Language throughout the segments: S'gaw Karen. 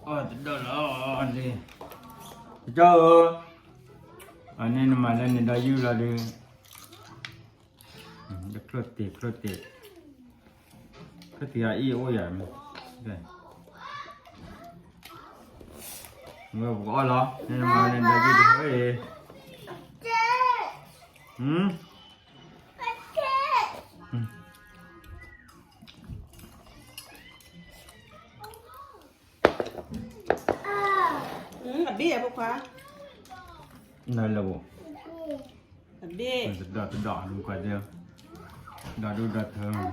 အီၣ်တဒီးလီၤန့ၣ်, ကၠီဧၢ, အန့ၣ်နမၤလၢန့ၣ်ဒီးယုၢ်လီၤဒုး, ချိၣ်တ့ၢ်ချိၣ်တ့ၢ်, ချိၣ်တ့ၢ်အအံၣ်အိၣ်ယၤမ့ၢ်, ဝဲပကအီၣ်လီၤ, န့ၣ်နမၤလၢန့ၣ်ဒီးယုၢ်ဒုး, ဟ့ၣ်, အဘ့ၣ်အဖိခွါ, နလၢဘိ, အဘ့ၣ်, တဒီးတဒီးမူခွါသ့ၣ်, ဒီးဒိၣ်ဒီးထၢ, နန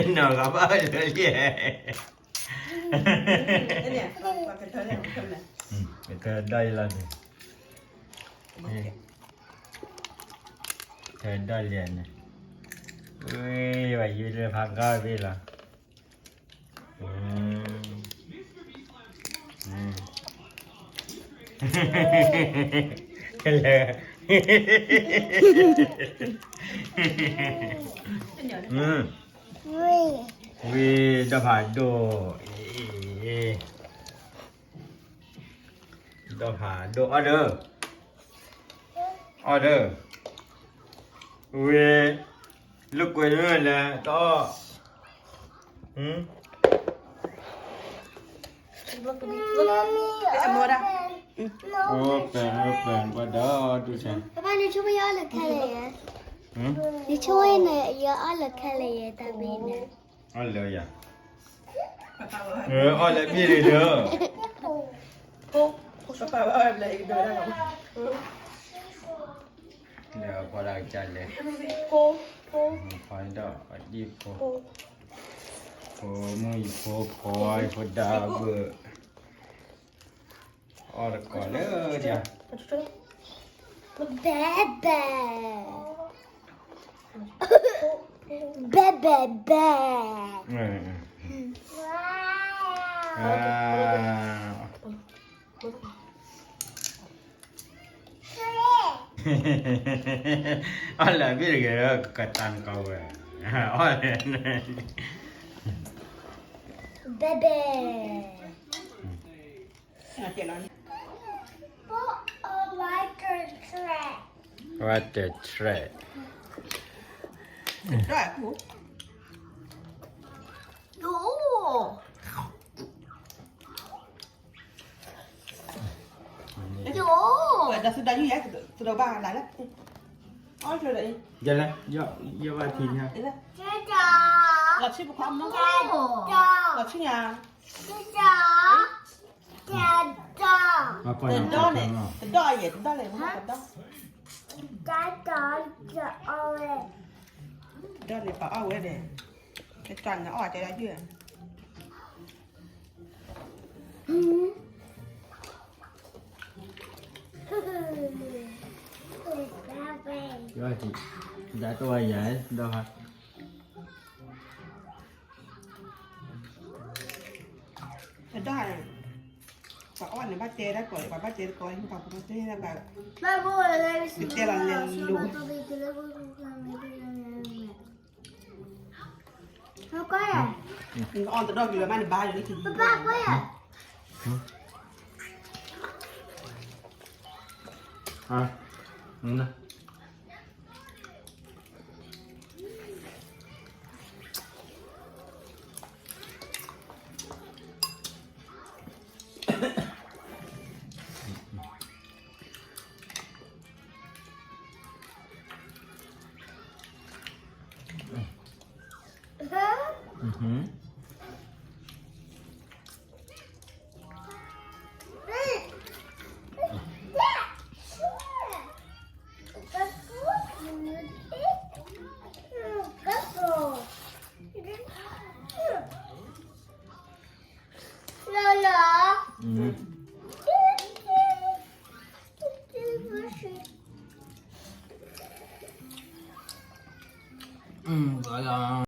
ီၤဂၤဘၣ်လၢလံ, ကထၢဒၣ်အံၤလီၤန့ၣ်, ကထၢဒၣ်လံန့ၣ်, ဝဲယုၢ်လၢဖးကါဘ့ၣ်လီၤ, ကလၢ, ဝံၤဒီးဖးဒိၣ်, ဒီးဖးဒိၣ်အီၣ်ဒီး, အီၣ်ဒီး, ဝံၤ, လၢကွဲးန့ၣ်လဲၣ် တအီၣ်, အမိၢ်ဒၣ်, အိၣ်ပၢၤအိၣ်ပၢၤ ပှၤဒီးဒူၣ်ဆဲး, ပၢ်နဆိကမိၣ်ယအီၣ်လၢခဲလၢာ်ယဲ, နဆိကမိၣ်ယအီၣ်လၢခဲလၢာ်ယဲ တၢ်ဘ့ၣ်န့ၣ်, အီၣ်လၢယၤ, အီၣ်လၢဘ့ၣ်န့ၣ်ဒီး, ဒီးပှၤဒၣ်ကလဲၣ်, ပှၤဒီးအဒံၣ်ဖိ, ဖိမုၣ်အံၤဖိခွါအံၤဖိဒါဘၢၣ်, အီၣ်တကိးလၢဒၣ်, ဘဲဘဲ, ဘဲဘဲဘဲ, အီၣ်လၢအဘ့ၣ်တဂ့ၤဒီး ကတၢ်နကီဝဲ, အီၣ်လၢ, ဘဲဘဲ, ဝါတထရဲး, ဒီးသုဒၣ်ယုၢ်ယဲ, သုဒၣ်ဘၣ်လၢ်လၢ်, အီၣ်လၢ, ယဲလၢ, ယဘၣ်ထံၣ်ညါ, လီၤဆံပခီမီ, လီၤဆံညါ, တဒီန့ၣ်, တဒီယဲ, တဒီလဲၣ်, တဒီ, တဒီန့ၣ်ပအီၣ်ဝဲန့ၣ်, တဒီန့ၣ်အီၣ်တဲဒၣ်ယုၢ် ဒါတော့အရယ်, ဒီး, ဒီး, ပှၤအီၣ်န့ၣ် ဘၣ်တဲတၢ်ကိး, ပှၤဘၣ်တဲတကိး, ပှၤတဲတၢ်ကိး, တဲလီၤလဲၤလိၤ အီၣ်တဒီကလၢၤမးန့ၣ်ဘါလၢထံ,